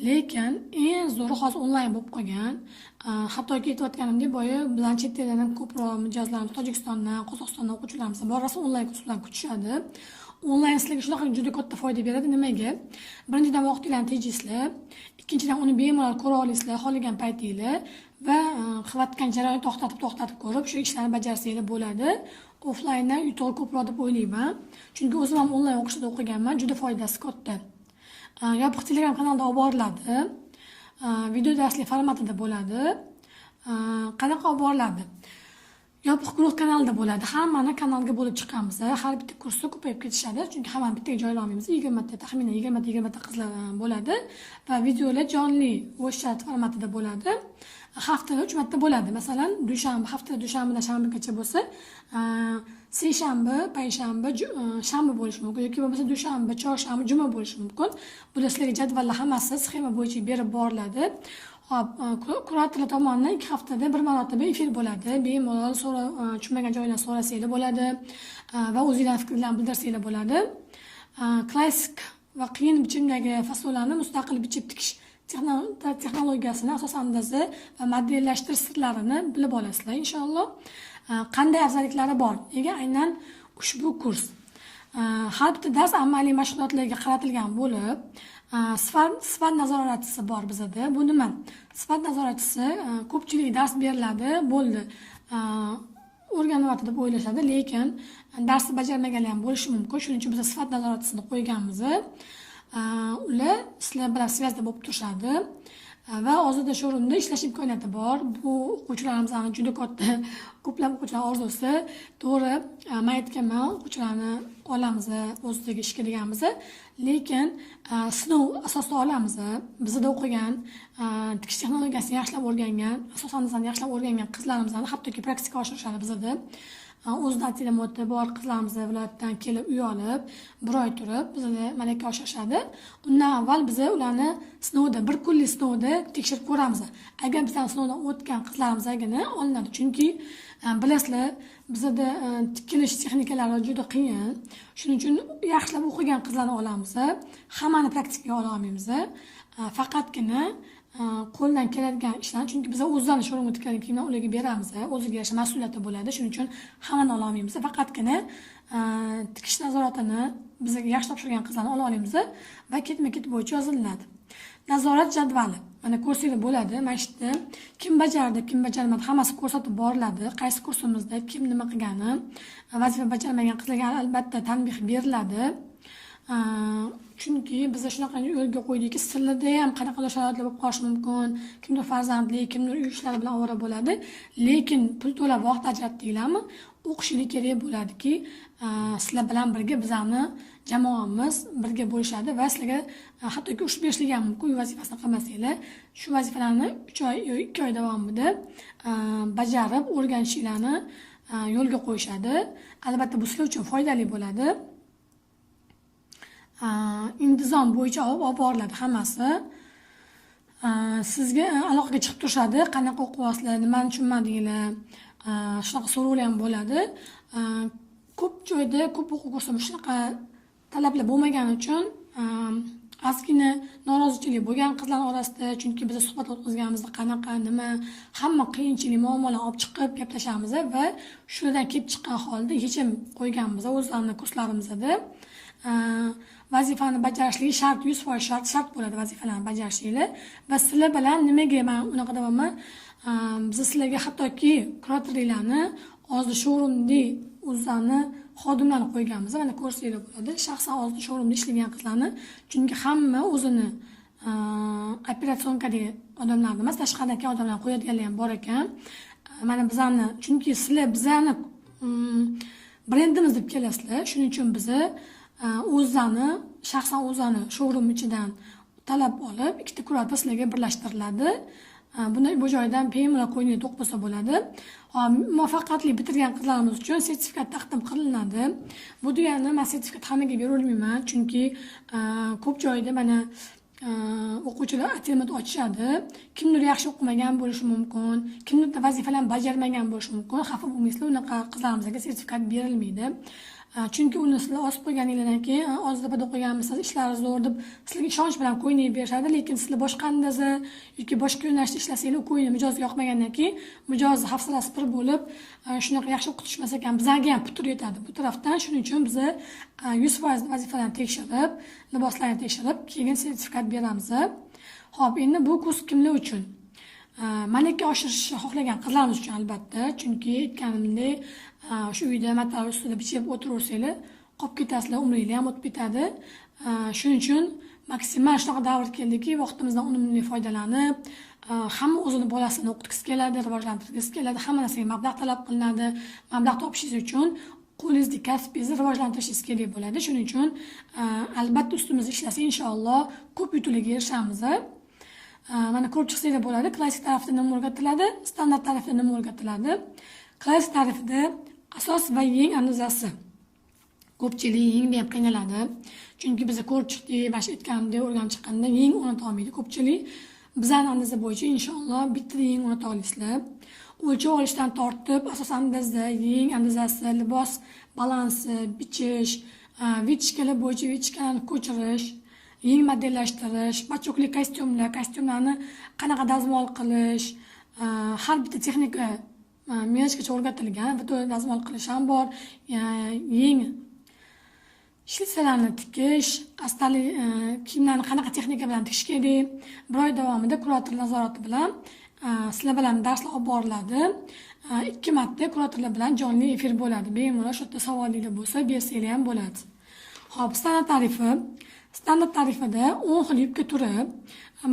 B: lekin eng zo'ri hozir onlayn bo'lib qolgan. Hattoki aytayotganimdek, boya bilan chet eldan ham ko'proq mijozlarimiz, Tojikistondan, Qozog'istondan o'quvchilarimiz bor, rosa onlayn kurs bilan kutishadi. Onlayn sizlarga shunaqa juda katta foyda beradi. Nimaga? Birinchidan vaqtinglarni tejaysizlar, ikkinchidan uni bemalol ko'ra olasizlar xohlagan paytinglar va qilayotgan jarayonni to'xtatib ko'rib, shu ishlarni bajarsanglar bo'ladi. Offlinedan yutug'i ko'proq deb o'ylayman. Chunki o'zim ham onlayn o'qishda o'qiganman, juda foydasi katta. Yopiq Telegram kanalda olib boriladi. Video darslik formatida bo'ladi. Qanaqa olib boriladi? Yopiq guruh kanalida bo'ladi. Hammani kanalga bo'lib chiqamiz. Har bitta kursda ko'payib ketishadi, chunki hammani bittaga joylay olmaymiz. 20 ta, taxminan 20 ta qizlar bo'ladi va videolar jonli voice chat formatida bo'ladi. Haftada 3 marta bo'ladi. Masalan, dushanba, haftada dushanbadan shanbagacha bo'lsa, seshanba, payshanba, shanba bo'lishi mumkin yoki bo'lmasa dushanba, chorshanba, juma bo'lishi mumkin. Bular sizlarga jadvallar hammasi sxema bo'yicha berib boriladi. Hop, kuratorlar tomonidan 2 haftada bir marotaba efir bo'ladi. Bemalol tushunmagan joylarni so'rasanglar bo'ladi va o'zinglarning fikrlaringni bildirsanglar bo'ladi. Klassik va qiyin bichimdagi fasollarni mustaqil bichib tikish texnologiyasini, asos andazi va modellashtirish sirlarini bilib olasizlar inshaalloh. Qanday afzalliklari bor? Nega aynan ushbu kurs? Har bitta dars amaliy mashg'ulotlarga qaratilgan bo'lib, sifat nazoratchisi bor bizada. Bu nima? Sifat nazoratchisi ko'pchilik dars beriladi, bo'ldi, o'rganyapti deb o'ylashadi, lekin darsni bajarmaganlar ham bo'lishi mumkin. Shuning uchun biz sifat nazoratchisini qo'yganmiz. Ular sizlar bilan связьda bo'lib turishadi va Ozoda showroomda ishlash imkoniyati bor. Bu o'quvchilarimizning juda katta, ko'plab o'quvchilar orzusi. To'g'ri, men aytganman, o'quvchilarni olamiz o'zidagi ishga deganmiz, lekin sinov asosida olamiz. Bizda o'qigan, tikish texnologiyasini yaxshilab o'rgangan, asosan yaxshilab o'rgangan qizlarimizni hattoki praktika oshirishadi bizda. O'zida atelemoti bor qizlarimiz viloyatdan kelib uy olib, bir oy turib bizda malaka oshirishadi. Undan avval biz ularni sinovda, bir kunlik sinovda tekshirib ko'ramiz. Agar bizdan sinovdan o'tgan qizlarimizgina olinadi. Chunki bilasizlar, bizda tikilish texnikalari juda qiyin. Shuning uchun yaxshilab o'qigan qizlarni olamiz. Hammani praktikaga ola olmaymiz. Faqatgina qo'ldan keladigan ishlarni, chunki biz o'zlarini showroomga tikkan kiyimlarni ularga beramiz, o'ziga yarasha mas'uliyati bo'ladi. Shuning uchun hammani ola olmaymiz. Faqatgina tikish nazoratini bizga yaxshi topshirgan qizlarni ola olamiz va ketma-ket bo'yicha yoziladi. Nazorat jadvali mana ko'rsanglar bo'ladi. Mana shu yerda kim bajardi, kim bajarmadi hammasi ko'rsatib boriladi. Qaysi kursimizda kim nima qilgani, vazifa bajarmagan qizlarga albatta tanbeh beriladi. Chunki biz shunaqa yo'lga qo'ydikki, sizlarda ham qanaqadir sharoitlar bo'lib qolishi mumkin. Kimdir farzandli, kimdir uy ishlari bilan ovora bo'ladi, lekin pul to'lab vaqt ajratdinglarmi, o'qishinglar kerak bo'ladiki, sizlar bilan birga bizani jamoamiz birga bo'lishadi va sizlarga hattoki urushib berishligi ham mumkin, uy vazifasini qilmasanglar. Shu vazifalarni 3 oy yoki 2 oy davomida bajarib o'rganishinglarni yo'lga qo'yishadi. Albatta bu sizlar uchun foydali bo'ladi. Intizom bo'yicha olib boriladi hammasi. Sizga aloqaga chiqib turishadi, qanaqa o'qiyapsizlar, nimani tushunmadinglar, shunaqa so'rovlar ham bo'ladi. Ko'p joyda, ko'p o'quv kursida shunaqa talablar bo'lmagani uchun ozgina norozichilik bo'lgan qizlar orasida, chunki biz suhbat o'tkazganimizda qanaqa, nima, hamma qiyinchilik, muammolarni olib chiqib gaplashamiz va shulardan kelib chiqqan holda yechim qo'yganmiz o'zlarini kurslarimizda. Vazifani bajarishligi shart, 100% shart bo'ladi vazifalarni bajarishinglar. Va sizlar bilan nimaga men unaqa deyapman, biz sizlarga hattoki kuratorlarni Ozoda showroomda o'zlarini xodimlarni qo'yganmiz. Mana ko'rsanglar bo'ladi. Shaxsan Ozoda showroomda ishlagan qizlarni, chunki hamma o'zini operatsionkadagi odamlarni emas, tashqaridagi odamlarni qo'yadiganlar ham bor ekan. Mana bizani, chunki sizlar bizani brendimiz deb kelasizlar. Shuning uchun bizni o'zlarini, shaxsan o'zlarini showroom ichidan talab olib, 2 ta kurator sizlarga birlashtiriladi. Buni bu joydan bemalol ko'ngli to'q bo'lsa bo'ladi. Muvaffaqiyatli bitirgan qizlarimiz uchun sertifikat taqdim qilinadi. Bu degani men sertifikat hammaga beraolmayman, chunki ko'p joyda mana o'quvchilar atelmat ochishadi. Kimdir yaxshi o'qimagan bo'lishi mumkin, kimdir vazifalarni bajarmagan bo'lishi mumkin. Xafa bo'lmaysizlar, unaqa qizlarimizga sertifikat berilmaydi. Chunki uni sizlar osib qo'yganinglardan keyin Ozoda qo'yganmisiz, ishlari zo'r deb sizlarga ishonch bilan ko'ynak berishadi, lekin sizlar boshqa andaza yoki boshqa yo'nalishda ishlasanglar, u ko'ynak mijozga yoqmagandan keyin mijoz hafsalasi pir bo'lib, shunaqa yaxshi o'qitishmas ekan, bizlarga ham putur yetadi bu tarafdan. Shuning uchun biz 100% vazifalarni tekshirib, liboslarni tekshirib, keyin sertifikat beramiz. Xo'p, endi bu kurs kimlar uchun? Malaka oshirishni xohlagan qizlarimiz uchun albatta, chunki aytganimdek, shu uyda matalar ustida bichib o'tiraversanglar, qolib ketasizlar, umringlar ham o'tib ketadi. Shuning uchun maksimal shunaqa davr keldiki, vaqtimizdan unumli foydalanib, Hamma o'zini bolasini o'qitgisi keladi, rivojlantirgisi keladi, hamma narsaga mablag' talab qilinadi. Mablag' topishingiz uchun qo'lingizdagi kasbingizni rivojlantirishingiz kerak bo'ladi. Shuning uchun albatta ustimizda ishlasa inshaalloh ko'p yutuqlarga erishamiz. Mana ko'rib chiqsanglar bo'ladi. Klassik tarafda nima o'rgatiladi, standart tarafda nima o'rgatiladi. Klassik tarafida asos va yeng andozasi. Ko'pchilik yengda ham qiynaladi. Chunki biz ko'rib chiqdik, mana shu aytganimdek o'rganib chiqqanda yeng o'rnata olmaydi ko'pchilik. Bizning andoza bo'yicha inshaalloh bittada yeng o'rnata olasizlar. O'lchov olishdan tortib, asos andoza, yeng andozasi, libos balansi, bichish, вытяжка lar bo'yicha вытяжка larni ko'chirish, yeng modellashtirish, бачок li kostyumlar, kostyumlarni qanaqa dazmol qilish, har bitta texnika мелочь gacha o'rgatilgan, dazmol qilish ham bor, yeng shlitsalarni tikish, astali kiyimlarni qanaqa texnika bilan tikish kerak. Bir oy davomida kurator nazorati bilan sizlar bilan darslar olib boriladi. 2 marta kuratorlar bilan jonli efir bo'ladi. Bemalol shu yerda savolinglar bo'lsa bersanglar ham bo'ladi. Xo'p, standart tarifi. Standart tarifida 10 xil yubka turi.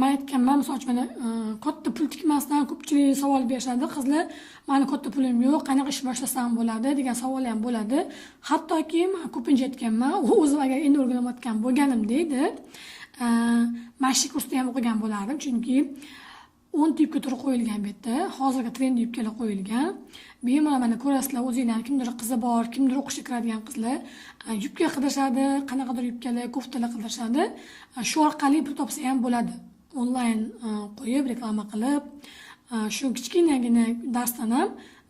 B: Men aytganman, misol uchun mana katta pul tikmasdan ko'pchilik savol berishadi. Qizlar, meni katta pulim yo'q, qanaqa ish boshlasam bo'ladi degan savollar ham bo'ladi. Hattoki men ko'pincha aytganman, o'zim agar endi o'rganayotgan bo'lganim deydi, mana shu kursda ham o'qigan bo'lardim, chunki 10 yubka turi qo'yilgan bu yerda. Hozirgi trend yubkalar qo'yilgan. Bemalol mana ko'rasizlar, o'zinglarni kimdir qizi bor, kimdir o'qishga kiradigan qizlar yubka qidirishadi, qanaqadir yubkalar, koftalar qidirishadi. Shu orqali pul topsa ham bo'ladi. Onlayn qo'yib, reklama qilib, shu kichkinagina darsdan ham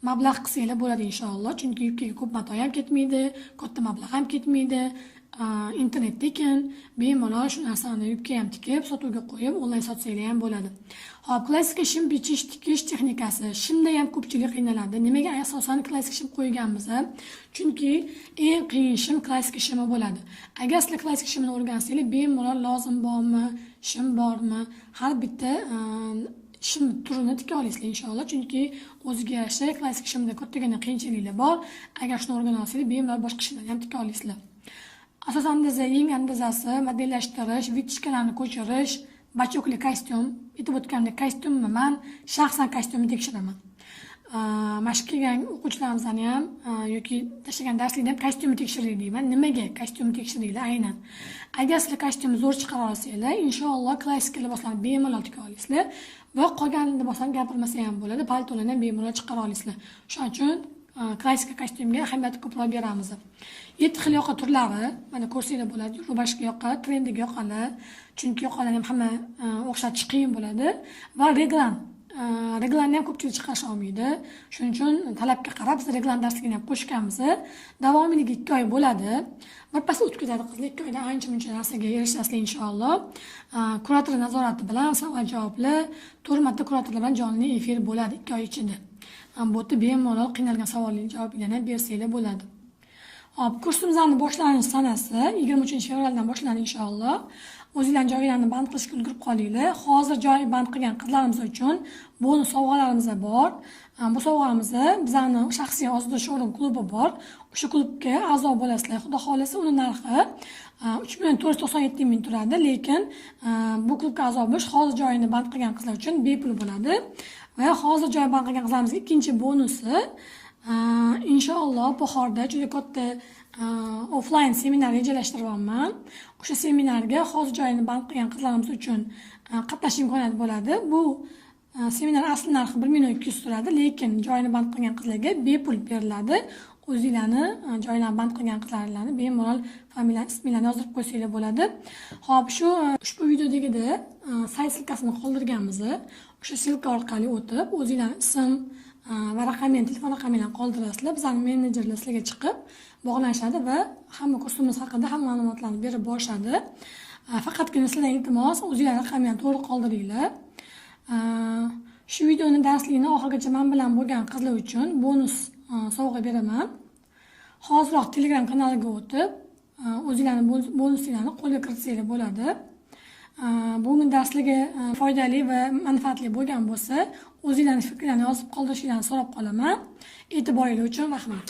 B: mablag' qilsanglar bo'ladi inshaalloh. Chunki yubkaga ko'p mato ham ketmaydi, katta mablag' ham ketmaydi. Internetda ekan, bemalol shu narsani yubka ham tikib, sotuvga qo'yib, onlayn sotsanglar ham bo'ladi. Xo'p, klassika shim bichish, tikish texnikasi. Shimda ham ko'pchilik qiynaladi. Nimaga asosan klassik shim qo'yganmiz? Chunki eng qiyin shim klassik shimi bo'ladi. Agar sizlar klassik shimni o'rgansanglar, bemalol lozim bormi, shim bormi, har bitta shim turini tika olasizlar inshaalloh. Chunki o'ziga yarasha klassik shimda kattagina qiyinchiliklar bor. Agar shuni o'rgana olsanglar, bemalol boshqa shimlarni ham tika olasizlar. Asos andoza, yeng andozasi, modellashtirish, вытяжка larni ko'chirish, бачок li kostyum. Aytib o'tganimdek, kostyumni men shaxsan kostyumni tekshiraman. Mana shu kelgan o'quvchilarimizni ham yoki tashlagan darslikda ham kostyumni tekshiring deyman. Nimaga kostyumni tekshiringlar aynan? Agar sizlar kostyumni zo'r chiqara olsanglar, inshaalloh klassik liboslarni bemalol tika olasizlar va qolgan liboslarni gapirmasa ham bo'ladi, paltolarni ham bemalol chiqara olasizlar. Shuning uchun klassika kostyumga ahamiyat ko'proq beramiz. 7 xil yoqa turlari, mana ko'rsanglar bo'ladi, rubashka yoqa, trendagi yoqalar, chunki yoqalarni ham hamma o'xshatish qiyin bo'ladi va reglan. Reglanni ham ko'pchilik chiqarisha olmaydi. Shuning uchun talabga qarab biz reglan darsligini ham qo'shganmiz. Davomiyligi 2 oy bo'ladi. Bir pas o'tib ketadi qizlar, 2 oyda ancha-muncha narsaga erishasizlar inshaalloh. Kurator nazorati bilan savol javoblar, 4 marta kuratorlar bilan jonli efir bo'ladi 2 oy ichida. Bu yerda bemalol qiynalgan savollarga javoblarni bersanglar bo'ladi. Hop, kursimizning boshlanish sanasi 23-fevraldan boshlanadi inshaalloh. O'zinglarning joylarini band qilishga ulgurib qolinglar. Hozir joy band qilgan qizlarimiz uchun bonus sovg'alarimiz bor. Bu sovg'amiz bizning shaxsiy Ozoda showroom klubi bor. O'sha klubga a'zo bo'lasizlar. Xudo xohlasa uni narxi 3 497 000 turadi, lekin bu klubga a'zo bo'lish hozir joyini band qilgan qizlar uchun bepul bo'ladi. Va hozir joy band qilgan qizlarimizga ikkinchi bonusi, inshaalloh bahorda juda katta offline seminar rejalashtiryapman. O'sha seminarga hozir joyini band qilgan qizlarimiz uchun qatnashish imkoniyati bo'ladi. Bu seminar asl narxi 1 200 000 turadi, lekin joyini band qilgan qizlarga bepul beriladi. O'zinglarni joylarini band qilgan qizlarni bemalol familiya isminglarni yozib qo'ysanglar bo'ladi. Xo'p, shu ushbu videodagida sayt ссылка sini qoldirganmiz. O'sha ссылка orqali o'tib, o'zinglarni ism va raqamini, telefon raqaminglarni qoldirasizlar. Bizning menejerlar sizlarga chiqib bog'lanishadi va hamma kursimiz haqida hamma ma'lumotlarni berib borishadi. Faqatgina sizlardan iltimos, o'zinglar raqaminglarni to'g'ri qoldiringlar. Shu videoni darslikni oxirigacha men bilan bo'lgan qizlar uchun bonus sovg'a beraman. Hoziroq Telegram kanaliga o'tib, o'zinglarni bonusinglarni qo'lga kiritsanglar bo'ladi. Bugun darsligi foydali va manfaatli bo'lgan bo'lsa, o'zinglarning fikrlaringni yozib qoldirishinglarni so'rab qolaman. E'tiboringiz uchun rahmat.